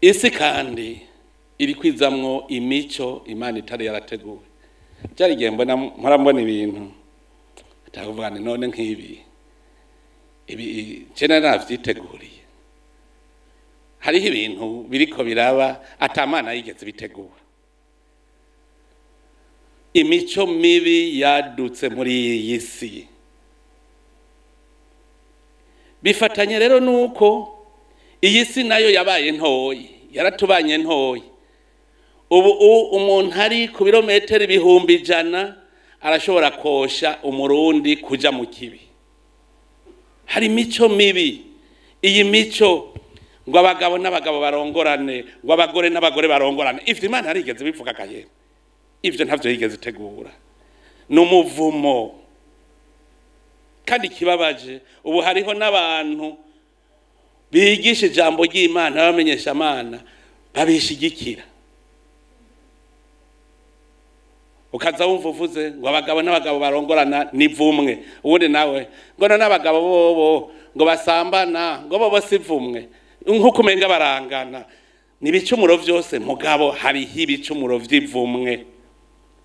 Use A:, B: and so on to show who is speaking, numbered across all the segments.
A: Isi kandi iri kwizamwo imico Imana itari yarateguwe. Byari igihe mbona mpora mbona ibintu atavuga ni none nk'ibi ibi je navyiteguriye. Hariho ibintu biriko biraba atamana yigeze bitegura. Imico mibi yadutse muri iyi si bifatanye rero nuko iyi si nayo yabaye ntoyi, yaratubanye ntoyi. Ubu umuntu ari ku birometero 100,000 arashobora kosha umurundi kuja mu kibi. Hari imico mibi. Iyi mico ngo abagabo n'abagabo barongorane, ngo abagore n'abagore barongorane, ivyo Imana yarigeze bivuga kaye? Ivyo ntavyo yigeze itegura. N'umuvumo. Kandi kibabaje, ubu hariho n'abantu bigisha ijambo ry'Imana bamenyesha Imana babishigikira. Ukaza wumva uvuze ngo abagabo n'abagabo barongorana ni vumwe, ubundi nawe ngo n'abagabo bobo ngo basambana ngo bobo si vumwe, nkuko umenga barangana. Ni ibicumuro vyose, mugabo hariho ibicumuro vy'ivumwe.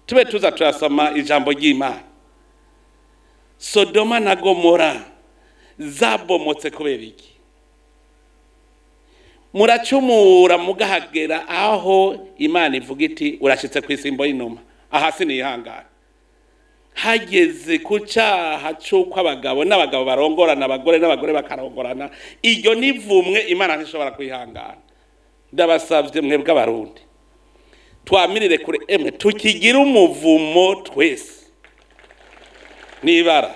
A: Tube tuza turasoma ijambo ry'Imana. Sodoma na Gomora zabomotse kubera iki? Muracumura mugahagera aho Imana ivuga iti urashitse kw'isimbo y'inuma, aha sinihangana. Hageze ku cyaha c'uko abagabo n'abagabo barongorana, abagore n'abagore bakarongorana, iryo nivumwe Imana ntishobora kwihangana. Ndabasavye mwebwe abarundi, twamirire kure emwe tukigira umuvumo twese nibara.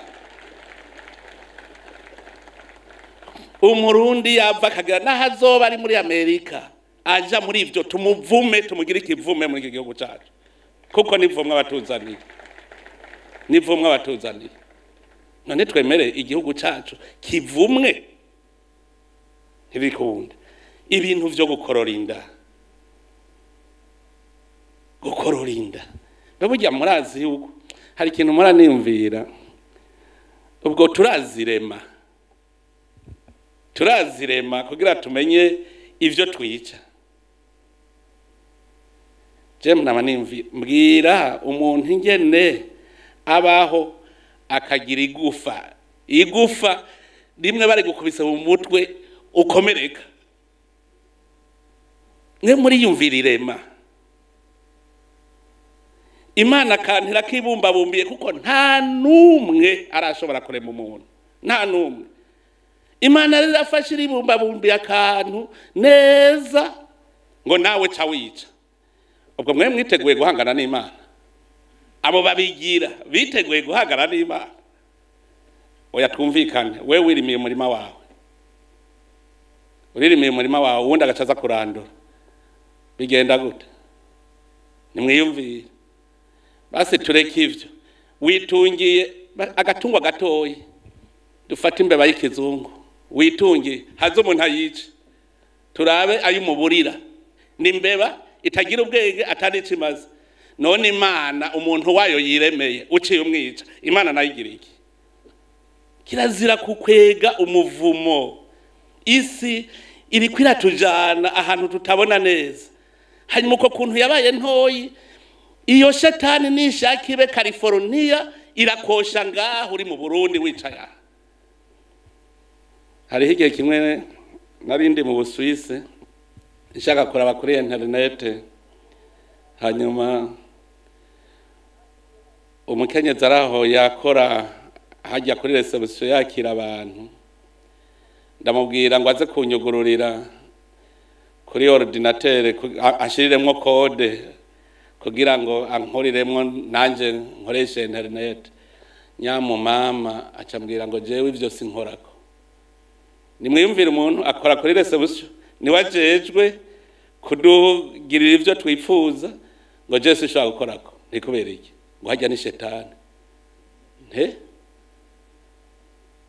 A: Umurundi yava akagira n'ahazoba ari muri Amerika aja muri ivyo, tumuvume, tumugire ikivume muri iki gihugu cacu, kuko nivumwe abatuzaniye, nivumwe abatuzaniye. None twemere igihugu cacu kivumwe? Ntibikunda. Ibintu vyo gukorora inda, gukorora inda. Burya murazi yuko hari ikintu muraniyumvira, ubwo turazirema, turazirema kugira tumenye ivyo twica. Je nama nimvira, mbwira umuntu ingene abaho akagira igufa, igufa rimwe bari gukubise mu mutwe ukomereka. Mwe muriyumvira irema Imana kantira kibumbabumbiye, kuko nta numwe arashobora kurema umuntu, nta numwe. Imana rero afashe iribumbabumbiye akantu neza ngo nawe ca wica. Ubwo mwe mwiteguye guhangana n'Imana? Abo babigira biteguye guhangana n'Imana? Oya, twumvikane. We wirimiye umurima wawe, uririmiye umurima wawe, uwundi agacaza kurandura, bigenda gute? Nimwiyumvire. Basi tureke ivyo. Witungiye agatungwa gatoyi, dufate imbeba y'ikizungu, witungiye, haze umuntu ayice, turabe ayumuburira. Ni imbeba itagira ubwenge, atari ico imaze. None Imana umuntu wayo yiremeye uciye umwica, Imana nayo igira iki? Kirazira kukwega umuvumo. Isi iriko iratujana ahantu tutabona neza. Hanyuma uko kuntu yabaye ntoyi, iyo shetani nishaka ibe California irakosha ngaho uri mu Burundi wicaye. Hariho igihe kimwe narindi mu Busuwisi nshaka kuraba kuri internet, hanyuma umukenyezi araho yakora hajya kuri reception yakira abantu, ndamubwira ngo aze kunyugururira kuri ordinateur ashiriremwo code kugira ngo ankoriremwo nanje nkoreshe internet. Nyamu mama acambwira ngo jewe ivyo sinkorako. Nimwiyumvira umuntu akora kuri reception, niwajejwe kudugirira ivyo twifuza, ngo jewe sinshobora gukorako. Ni kubera iki? Ngo hajya ni shetani. Nte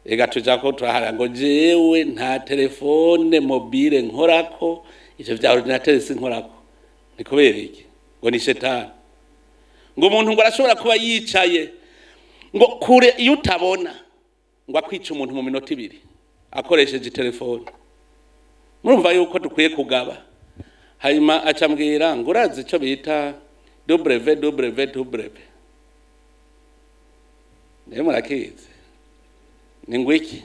A: ega tuja ko turahara ngo jewe nta telefone mobile nkorako, ivyo vya ordinateur sinkorako. Ni kubera iki? Ngo ni shetani. Ngo umuntu ngo arashobora kuba yicaye ngo kure iyo utabona, ngo akwica umuntu mu minota ibiri akoresheje telefone. Murumva yuko dukwiye kugaba. Hanyuma acambwira ngo urazi ico bita www? Niyo murakizi ni ngwiki?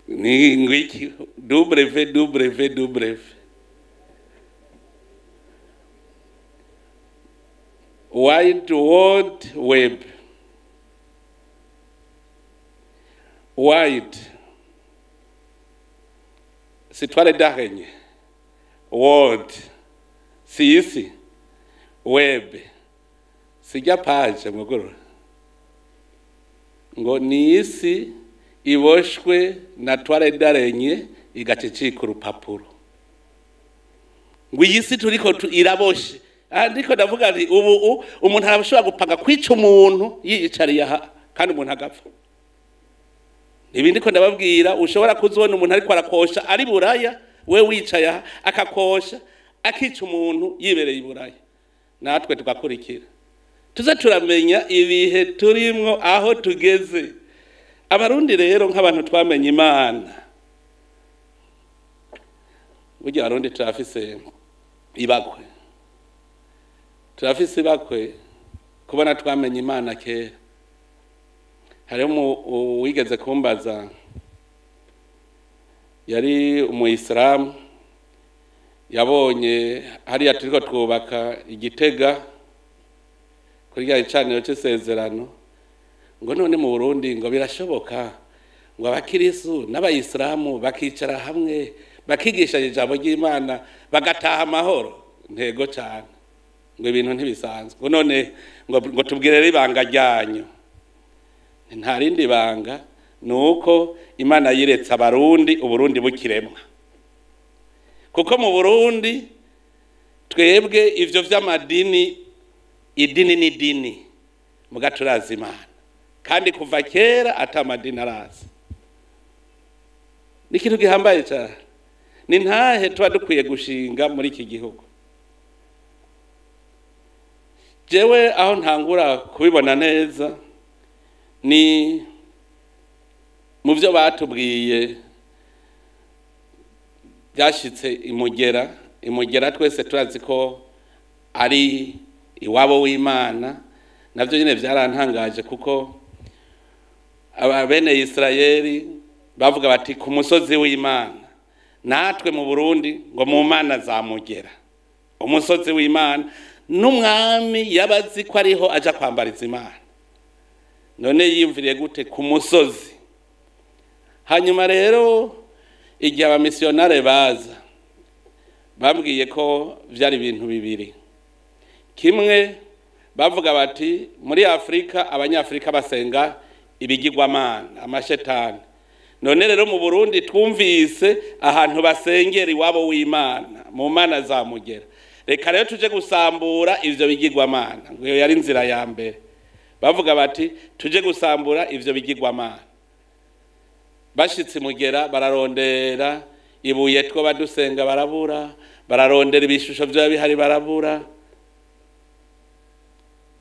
A: Ni ngwiki www? Wide World Web. Wide, c'est toile d'araignée. World, si isi. Web, sijya page muguru. Ngo ni isi iboshwe na toile d'araignée igacicika urupapuro. Ngo iyi si turiko iraboshe. Andiko ndavuga nti ubu umuntu arashobora gupanga kwica umuntu yiyicariye aha kandi umuntu agapfa. Ibindi ko ndababwira, ushobora kuzibona umuntu ariko arakosha ari buraya, we wicaye aha akakosha akica umuntu yibereye iburaya, natwe tugakurikira. Tuze turamenya ibihe turimwo, aho tugeze. Abarundi rero nk'abantu twamenye Imana, burya abarundi turafise ibakwe, turafise ibakwe kubona twamenye Imana kera. Hariho uwigeze kumbaza, yari umuyisilamu, yabonye hariya turiko twubaka igitega kuri rya gicaniro c'isezerano, ngo none mu Burundi ngo birashoboka ngo abakirisu n'abayisilamu bakicara hamwe bakigisha ijambo ry'Imana bagataha amahoro? Ntego cyane, ngo ibintu ntibisanzwe. Ngo none ngo tubwire ibanga ryanyu. Nta rindi banga, nuko Imana yiretse abarundi, Uburundi bukiremwa. Kuko mu Burundi twebwe ivyo vy'amadini, idini ni dini, muga turazi Imana. Kandi kuva kera ata madini arazi. Ni ikintu gihambaye cyane. Ni ntahe tuba dukwiye gushinga muri iki gihugu. Jewe aho ntangura kubibona neza ni mu byo batubwiye byashitse imugera. Imugera twese turazi ko ari iwabo w'Imana. Navyo nyine byarantangaje kuko abene Israeli bavuga bati ku musozi w'Imana, natwe mu Burundi ngo mu mana za mugera, umusozi w'Imana. N'umwami yabazi ko ariho aja kwambariza Imana, none yiyumviriye gute ku musozi? Hanyuma rero igihe abamisiyonare baza, bambwiye ko vyari ibintu bibiri. Kimwe bavuga bati muri Afrika abanyafrika basenga ibigirwamana, amashetani. None rero mu Burundi twumvise ahantu basengera iwabo w'Imana, mu mana za mugera, reka rero tuje gusambura ivyo bigirwamana. Ngo iyo yari inzira ya mbere. Bavuga bati tuje gusambura ivyo bigirwamana. Bashitse mugera bararondera ibuye two badusenga barabura, bararondera ibishusho vyo bihari barabura.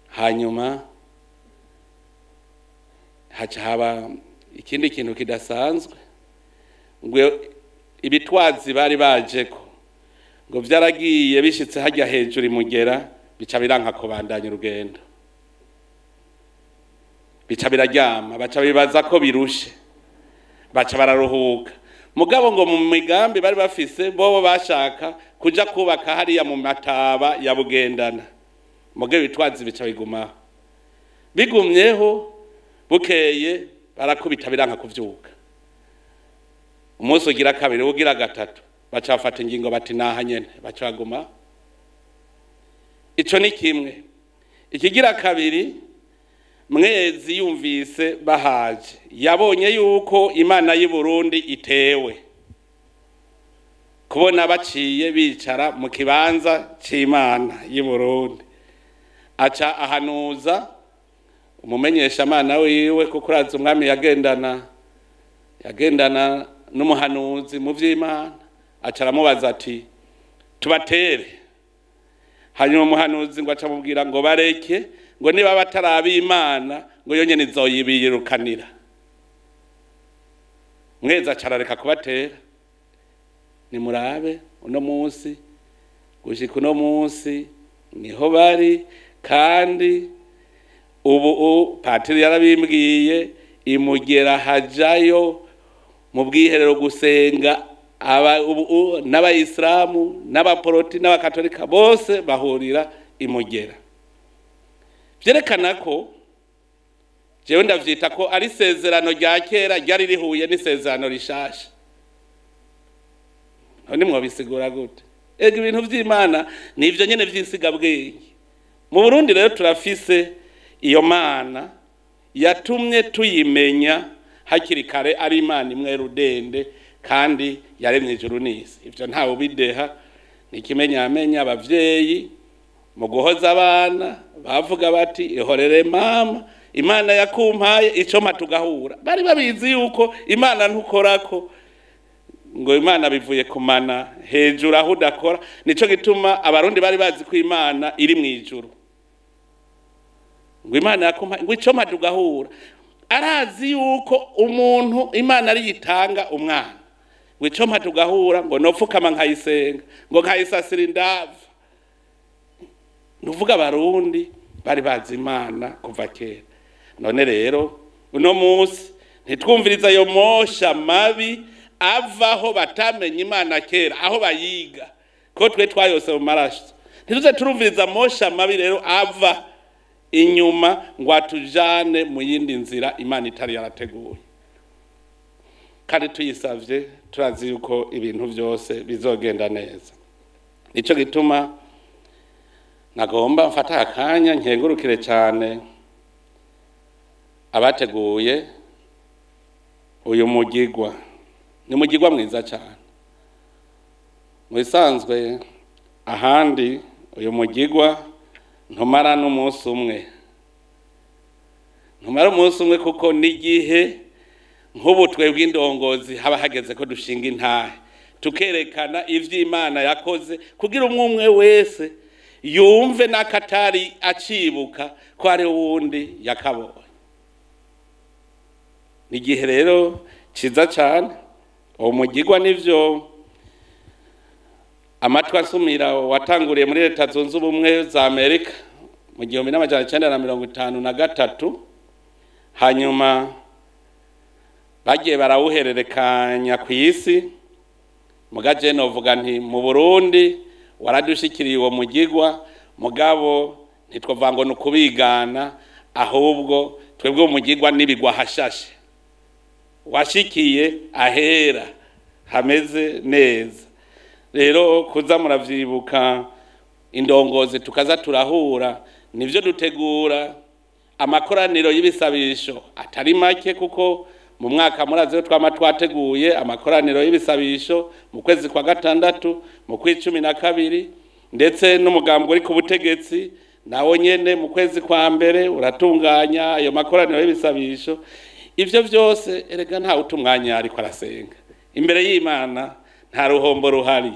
A: Hanyuma haca haba ikindi kintu kidasanzwe, ngo ibitwazi bari bajeko ngo vyaragiye bishitse hajya hejuru imugera, bica biranka kubandanya urugendo, bica biraryama, baca bibaza ko birushe, baca bararuhuka. Mugabo ngo mu migambi bari bafise bobo bashaka kuja kubaka hariya mu mataba ya Bugendana, mugabo ibitwazi bica bigumaho. Bigumyeho bukeye barakubita biranka kuvyuka. Umunsi ugira kabiri ugira gatatu baca bafata ingingo bati naha nyene, baca baguma. Ico ni kimwe. Ikigira kabiri, Mwezi yumvise bahaje, yabonye yuko Imana y'i Burundi itewe kubona baciye bicara mu kibanza c'Imana y'i Burundi. Aca ahanuza umumenyesha mana wiwe, kuko urazi umwami yagendana n'umuhanuzi mu vy'Imana. Aca aramubaza ati tubatere. Hanyuma umuhanuzi ngo aca amubwira ngo bareke, ngo niba batarabi Imana ngo yonyene izoyibirukanira. Mwezi acarareka kubatera. Nimurabe uno munsi, gushika uno munsi niho bari, kandi ubu patiri yarabimbwiye, imugera hajayo mu bwiherero gusenga n'abayisilamu n'abaporoti n'abakatolika bose bahurira imugera. Vyerekana ko jewe ndavyita ko ari isezerano rya kera ryari rihuye n'isezerano rishasha. None mwobisigura gute? Ega ibintu vy'Imana nivyo nyene vy'insigabwenge. Mu Burundi rero turafise iyo Mana yatumye tuyimenya hakiri kare, ari Imana imwe rudende kandi yaremye ijuru n'isi. Ivyo ntawe ubideha, ni ikimenyamenya. Abavyeyi mu guhoza abana bavuga bati ihorere mama, Imana yakumpaye ico tugahura. Bari babizi yuko Imana ntukorako, ngo Imana bivuye kumana hejuru aho udakora. Nico gituma abarundi bari bazi ko Imana iri mu ijuru, ngo Imana yakumpaye ngo ico tugahura. Arazi yuko umuntu Imana ari yitanga umwana, ngo ico tugahura, ngo nopfukama nkayisenga, ngo nkayisasira indava. Nuvuga abarundi bari bazi Imana kuva kera. None rero uno munsi ntitwumviriza ayo mosha mabi avaho batamenye Imana kera, aho bayiga ko twe twayose mu maraso. Ntituze turumviriza mosha mabi rero ava inyuma ngo atujane mu yindi nzira Imana itari yarateguye. Kandi tuyisavye turazi yuko ibintu byose bizogenda neza. Nico gituma nagomba mfata akanya nkengurukire cyane abateguye uyu mugigwa. Ni mugigwa mwiza cyane. Mu bisanzwe ahandi uyu mugigwa ntumara n'umunsi umwe, ntumara umunsi umwe, kuko n'igihe nk'ubu twebwe indongozi haba hageze ko dushinga intahe tukerekana ivy'Imana yakoze, kugira umwe wese yumve n'akatari acibuka ko ari wundi yakabonye. N'igihe rero ciza cyane. Uwo mugigwa nivyo amatwi asumira watanguriye muri Leta Zunze Ubumwe za Amerika mu 1953, hanyuma bagiye barawuhererekanya ku isi. Mugaje novuga nti mu Burundi waradushikiriye uwo mugigwa, mugabo ntitwovuga ngo nukubigana, ahubwo twebwe umugigwa nibigwa hashashe, washikiye ahera hameze neza. Rero kuza muravyibuka indongozi tukaza turahura, nivyo dutegura amakoraniro y'ibisabisho atari make, kuko mu mwaka murazi twama twateguye amakoraniro y'ibisabisho mu kwezi kwa gatandatu, mu kw'icumi na kabiri, ndetse n'umugambi uri ku butegetsi nawo nyene mu kwezi kwa mbere uratunganya ayo makoraniro y'ibisabisho. Ivyo vyose erega nta utumwanya ariko arasenga imbere y'Imana, nta ruhombo ruhari.